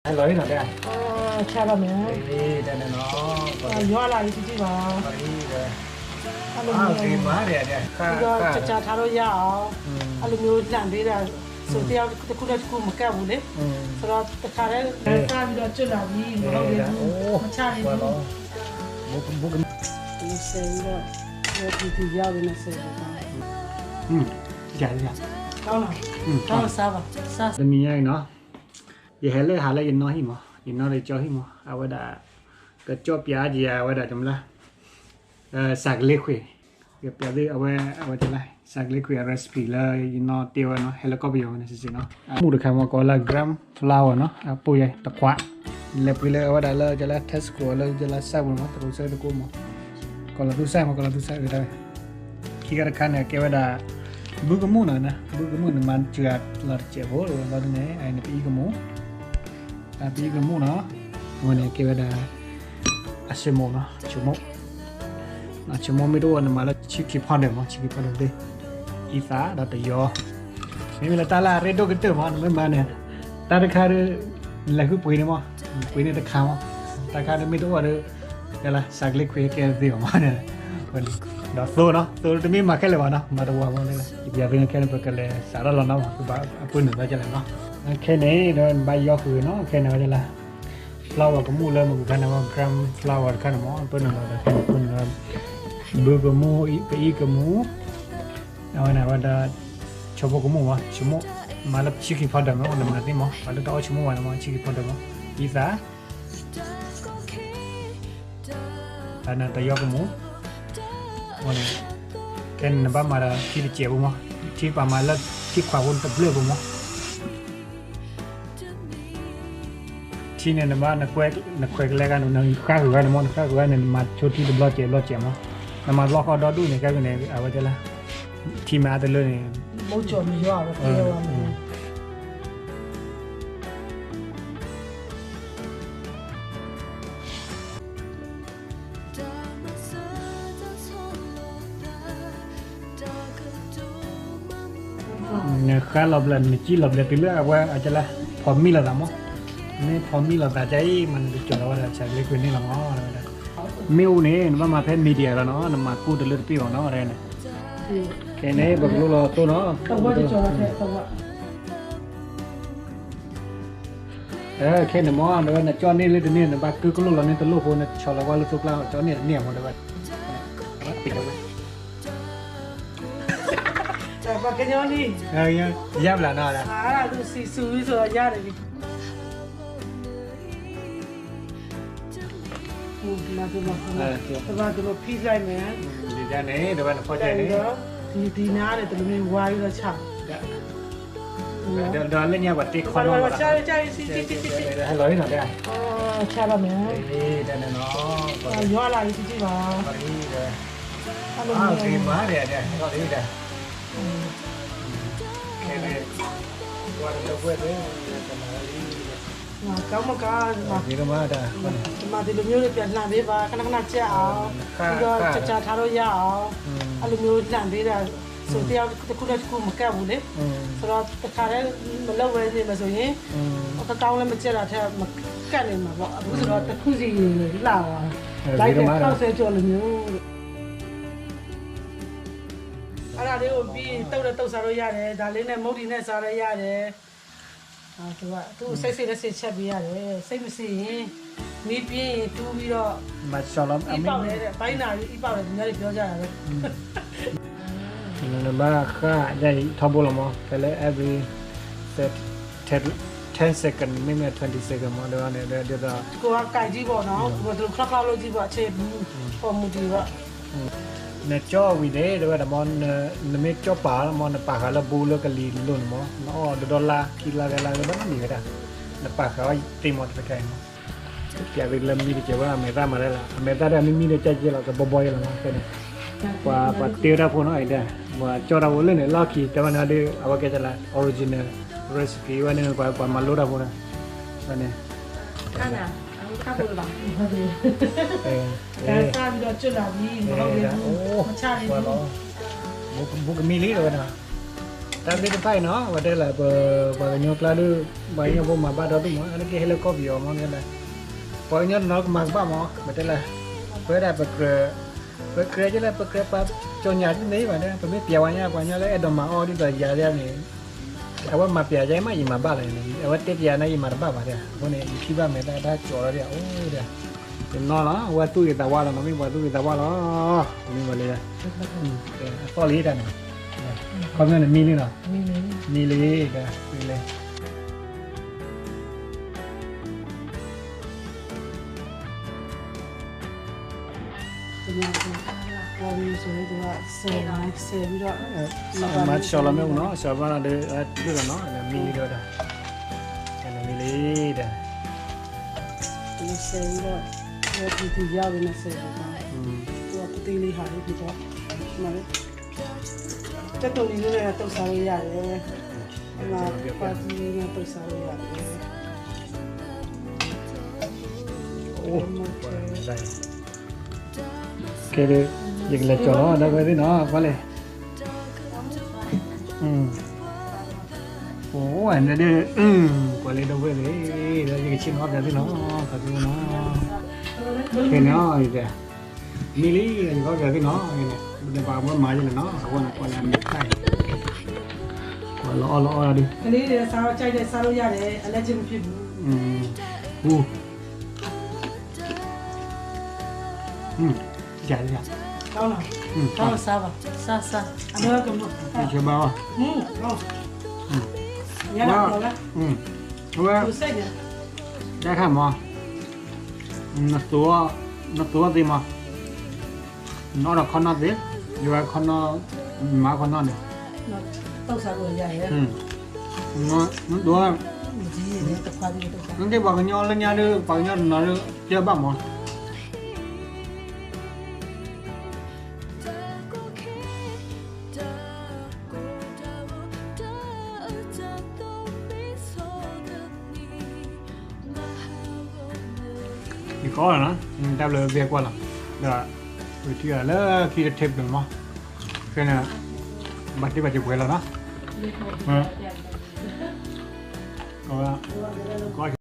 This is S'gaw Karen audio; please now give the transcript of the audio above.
ဟဲလီၤအံၤနီၤတဲ, ဆါလီၤန့ၣ်, တၢ်န့ၣ်နီၤ, ယွၤလၢအံၤတထံၣ်ဘၣ်, အါဂ့ၤမး, ဒီး ကကၢ်ထါထီၣ်ယါအီၤ, အလိုမျိုးလှန့်ပေးတာ, ဆိုတော့ တစ်ခုနဲ့တစ်ခုမကပ်ဘူးလေ, ဆိုတော့ တစ်ခါတည်း စပြီးတော့ ကျွတ်လာပြီ, မဟုတ်သေးဘူး, မချသေးဘူး, မဆယ်ဘူးတော့, ဒီဒီရောက်နေဆယ်ဘူးပါ, ကောင်းလား, ကောင်းတော့စားပါ, စား, တနံၤညါအံၤနီၤ, ယဟဲလၢဟးလၢယနီၢ်ဟံၣ်မး, ယနီၢ်ဒီးကၠီဟံၣ်မး, အဝဲဒၣ် ကကၠီပျးကယၤဝဲဒၣ်တမလၢ်, စးကလ့ခွံ, ယပျးသုအဝဲ အဝဲတလၢ် စးကလ့ခွံအ recipe လၢယနီၢ်တဲဝဲနီၤ, ဟဲလၢကီၢ်ပယီၤဝဲန့ၣ်စ့ၢ်နီၤ, မူတခါမး ကိးလၢ gram flour နီၤ, အပိၢ်ယဲတခွး, လဲၤပှ့ၤလၢအဝဲဒၣ်လၢကလၢ Tesco လၢကလၢ စဲးပူၤမး, တရူးစဲးတကိးမး, ကိးလီၤသူစဲးမး, ကိးလီၤသူစဲးအၢတၢ်ဝဲ, ခံခါတခါန့ၣ် ကဲဝဲဒၣ် ဘုကမူၣ်နီၤ, ဘုကမူၣ်န့ၣ် မၤစှၤလီၤတစဲးဖိလီၤန့ၣ်, အန့ၣ်ပအံၣ်ကမူၣ်, ပအံၣ်ကမူၣ်နီၤ, အဝဲန့ၣ်ကဲဝဲဒၣ် အဆိကမိၣ်နီၤ, ဆိကမိၣ်, ဆိကမိၣ်မ့ၢ်တအိၣ်န့ၣ် မၤလၢ chicken powder မး, chicken powder သ့ၣ်, အံသၣ်ဒီးတယီ, မ့မ့ၢ်လၢတၢ်လၢအရ့ဒိၣ်ကတၢၢ်မး, နမ့ၢ်မၤန့ၣ်, တၢ်တခါဒီး နလဲၤဃုပှ့ၤန့ၣ်မး, ပှ့ၤန့ၣ်တခါမး, တၢ်ခါဒီးမ့ၢ်တအိၣ်ဒီး စးကလ့ခွံကဲသ့အီၤမးန့ၣ်, ဒီးသိနီၤ, သိတမ့ၢ်မၤခဲလၢာ်ဘၣ်နီၤ, မၤတဝီမးန့ၣ်, ယပျးသုခဲန့ၣ် ပကလဲၤစးထီၣ်လီၤနီၤ, ပဘၣ်အပုၢ်နုာ်သးကလဲာ်နီၤ, ခဲန့ၣ်ဒီးဘၣ်ယီဃုာ်နီၤ, ခဲန့ၣ်ဝဲဒၣ်လၢ flour ကမူၣ်လၢမုၢ်ကခါန့ၣ်မး, gram flour တခါန့ၣ်မး, ပနုာ်လီၤဒီးခဲန့ၣ် ပနုာ်လီၤ ဘုကမူၣ် ပအံၣ်ကမူၣ်, အဝဲန့ၣ်ဝဲဒၣ် ဆိကမိၣ်ကမူၣ်မး, ဆိကမိၣ်, မၤလၢ chicken powder မး, နမၤသ့မး, မၤလၢတအီၣ်ဆိကမိၣ်ဘၣ်န့ၣ်မး, chicken powder မး, အံသၣ် တယီကမူၣ်, ခဲန့ၣ်နဘၣ်မၤဒီးထံတစဲးဖိမး, ထံပာ်မၤလၢထံခွးဖိတဘျၢၣ်ဖိမး, ထံန့ၣ်နဘၣ် နခွဲးကလဲကါန့ၣ် နဃါဃုာ်ဂၤန့ၣ်မး, နဃါဃုာ်ဂၤန့ၣ် နမၤဆိထံတဘျီစဲးဘျီစဲးမး, နမၤလီၢ်ဃီဒီဒူၣ်န့ၣ် ကဲန့ၣ် အဝဲတဲလၢ ထံမၤအါတလၢန့ၣ် မုၢ်ကၠီမယွၤဝဲ နဃါလီၤဘျဲၣ် နကံၣ်လီၤဘျဲၣ်တုၤလၢအဝဲအကလၢ ဖီၣ်မံလီၤသးမး, မ့ၢ်ဖီၣ်မံလီၤသးကအံၤ မ့ၢ်နကကၠီၤလီၤဝဲဒၣ် စးကလ့ခွံန့ၣ်လီၤမး, မ့ၣ်အူန့ၣ် နဘၣ်မၤဖဲ medium လီၤနီၤ, နမၤကိၢ်တလၢတပ့ၢ်ဘၣ်နီၤ, ခဲန့ၣ်ပကလိၣ်လီၤသိနီၤ, ခဲန့ၣ်မး နဝဲနကၠီၣ်န့ၢ်လၢတန့ၢ် နဘၣ်ကုၢ်ကလိၣ်လီၤန့ၢ်တလိၣ်ဖိ နဆီၣ်လီၤကွၢ်လၢသိကျါ ကၠီၣ်န့ၢ်တန့ၢ်မး တဝဲ ပှၤကညီန့ၣ် ယါဘျါနီၤ သူစံးဆူ ယါန့ၣ် တဘၣ်ကလိၣ်ဖံးလိုက်မယ်, ဒ်န့ၣ် တဘၣ်နဖီၣ်ကဲန့ၣ် ဒ်နၤန့ၣ် တမ့ၢ်ဝါအံၤလီၤဆၣ်, ဒီးလၢညါပှၤတ့ခီနီၤ ဟဲလီၤနီၤ ဆၣ်လီၤန့ၣ်, ယွၤလၢအံၤတထံၣ်ဘၣ်, အါဂ့ၤမးဒီး ဟဲထီၣ်လံဒီး ခဲန့ၣ် ပှၤတလၢပှဲၤသ့ ကမကါ မၤသ့တမံၤ ပြန်လှန်ပေးပါ ခဏခဏကြည့်အောင် ပြီးတော့ ကြာကြာထားလို့ရအောင် အဲ့လိုမျိုးလှန်ပေးတာ ဆိုတော့ တစ်ယောက်တစ်ခုနဲ့တစ်ခုမကပ်ဘူးလေ ဆိုတော့ တစ်ခါတည်းမလုပ်ဘဲနေမယ်ဆိုရင် အကကောင်းလည်းမကြက်တာထက်မကပ်နေမှာပေါ့ အခုဆိုတော့တစ်ခုစီလာပါ လိုက်တယ်ခောက်ဆွဲကြော်လိုမျိုး အဲ့ဒါလေးကိုပြီးရင်တုပ်လည်းတုပ်စားလို့ရတယ်ဒါလေးနဲ့မုန့်တီနဲ့စားလည်းရတယ် သူ့ကိုစိတ်စေလည်းစေချက်ပေးရတယ်စိတ်မစေရင်မီးပြင်းရင်တူးပြီးတော့မီးပေါက်တယ်တဲ့ပိုင်းနာပြီးအီးပေါက်တယ်သူများတွေပြောကြတာပဲ နဘၣ်ဃၣ်ယါအံၤထီဘိလီၤမး ဖဲလၢ every ten second မ့မ့ၢ် twenty second မး ဒီးန့ၣ်ဒီး ကိုယ်ကကိုက်ကြည့်ပေါ့နော်ကိုယ်ကခလောက်ခလောက်လုပ်ကြည့်ပေါ့အခြေဘူးပေါ်မူတည်ပေါ့ နကၠီဝံၤန့ၣ် တဝဲဒၣ်မ့ၢ် နမ့ၢ်ကၠီပာ်မ့ၢ် နပာ်ဃာ်လၢဘိလၢကလံၤလိၤန့ၣ်မ့ၢ် နအီၣ်ဒီဒီလါခံလါဂၤလါဂၤဘၣ်မ့ၢ်ဝဲဒၣ် နပာ်ဃာ်အီၤသ့မ့ၢ်တခါအံၤမ့ၢ် ပျးသုလၢမံတကဲဝဲအမဲာ်သၣ်မၤဒၣ်လီၤ အမဲာ်သၣ်ဒၣ်မ့ၢ်မံဒီးကၠီကဲလီၤ ကဘီဘီယဲလီၤမ့ၢ်ဖဲန့ၣ် ပှၤပှၤတ့ဝဲဒၣ်ဖိနီၤအံၤဒၣ် ပှၤကၠီတၢ်ဖိလၢန့ၣ် လီၢ်ခံ တဲဝဲန့ၣ်ဒီး အဝဲကဲတၢ်လၢ original recipe ဝဲန့ၣ် ပှၤပှၤမၤလိတၢ်ဖိန့ၣ် ဝဲန့ၣ် ခါနၤ အခါဘိလဘၣ် စပြီးတော့ကြွလာပြီမဟုတ်ဘူးမချနေဘူး ဘူးကမံလံတဝဲနီၤ တၢ်သ့ၣ်တဖၣ်အံၤနီၤ ပတဲလၢပ ပှၤကညီကျါဒုး ပှၤကညီဖိမၤဘၣ်ဒီဒူၣ်မး အါတက့ၢ်ဟဲလၢကီၢ်ပယီၤမး တဲလၢ ပှၤကညီတနီၤကမၤကဘၣ်မး ပတဲလၢ ပဝဲဒၣ်ပကြၢး ပကြၢးကဲလၢပကြၢးပှၤကၠီညၣ်တန့ၢ်ဘၣ်ဒီး ပမ့ၢ်ပျဲဝဲညါ ပှၤကညီလၢအဲၣ်ဒိးမၤအီၣ်ဒ်သိးယၤဒ်န့ၣ် အဝဲမၤပျဲယဲမး ယမၤဘၣ်လီၤန့ၣ် အဝဲတဲပျဲန့ၣ် ယမၤတဘၣ်ဘၣ်ဒီး အဃိန့ၣ် ယထံၣ်ဘၣ်မဲာ်တၢ်တၢ်ကၠီၤလီၤဒီး အိၣ်ဒီး တနီၤလီၤ အဝဲသူၣ်ဂ့ၤသးဝါလီၤ နီၢ်မ့ၢ်ပှၤသူၣ်ဂ့ၤသးဝါလီၤ မ့ၢ်ဝဲလၢ အသီၣ်လံတၢ်န့ၣ် ခီပညီန့ၣ်မံလံနီၤ မံလံဒီး မံလံ မၤကဆှီလီၤမ့ၣ်အူနီၤ ဆှီဘၣ်ဒီး ဒုၣ်ဒီးနီၤ မံလံဒီးဝဲဒၣ် မံလံဒီး မၤစဲဒီး ဝဲဒၣ် ဝဲဒၣ် ဝဲဒၣ် ကဲ ယကလဲၤကၠီၤလီၤ ဒီပုၢ်ဝဲၢ်သ့ၣ်နီၤ ကွၢ်လဲၣ် အိၣ် နဒုး ကွၢ်လၢဒီပုၢ်ဝဲၢ်သ့ၣ် ဒီးယကဆ့ၣ်နီၤပျးသ့ၣ်နီၤ ခီသ့ၣ်နီၤ ခဲန့ၣ် မံလံ ယကီၢ်ပျးသ့ၣ်နီၤ ပှၤမၤယလဲၣ်နီၤ အဃိန့ၣ် ကွၢ်လၢအမံၤတၢ်အံၤ ကွၢ်လီၤအီၣ်လီၤအီၣ်ဒုး ကလေးတွေစားတော့ကြိုက်တယ် စားလို့ရတယ် allergy မဖြစ်ဘူး ဘူး ကောင်းလား ကောင်းတော့စားပါ စားစား အမေကမ ဆဘၢဘၣ် อืมကောင်း ရတာပေါ်လား ဝဲ သူစိတ်တယ် တၢ်ခါမး နသူ နသူသ့မး နီၢ်ဒီးခီနီၢ်သ့ ယဝဲခီနီၢ် မၤခီနီၢ်န့ၣ် တောက်စားလို့ရတယ် နသူ မကြီးရေတခွားပြီးတော့ နကပှၤကညီလၢညါဒီး ပှၤကညီတနီၤဒီး တဲဘၣ်မး ယကီးလီၤနီၤ တၢ်ဘျုးဘဲကွၢ်လီၤ ဒီး ဝံၤထံၣ်အီၤလၢခံတထ့ပျၢၤမး ဖဲန့ၣ် ဘၣ်တ့ၢ်ဘၣ်စၢၤပှဲၤလီၤနီၤ ကီး